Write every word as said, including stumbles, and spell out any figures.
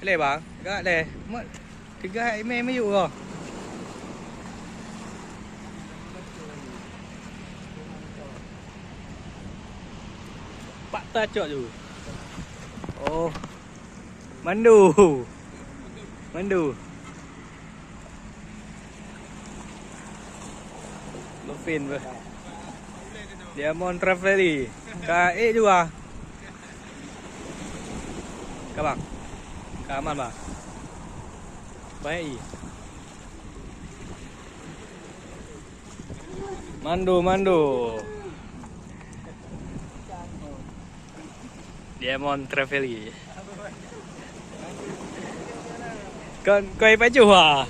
Lé bang, gak lé. Mat tiga imé miyup ko. Pak tacok ju. Oh. Mandu. Mandu. Lufin beuh. Diamond Traveli. Ka ék jua. Ka bang. Ka aman bang. Baik i. Mandu, mandu. Diamond Traveli. Kon koi pajoh ah.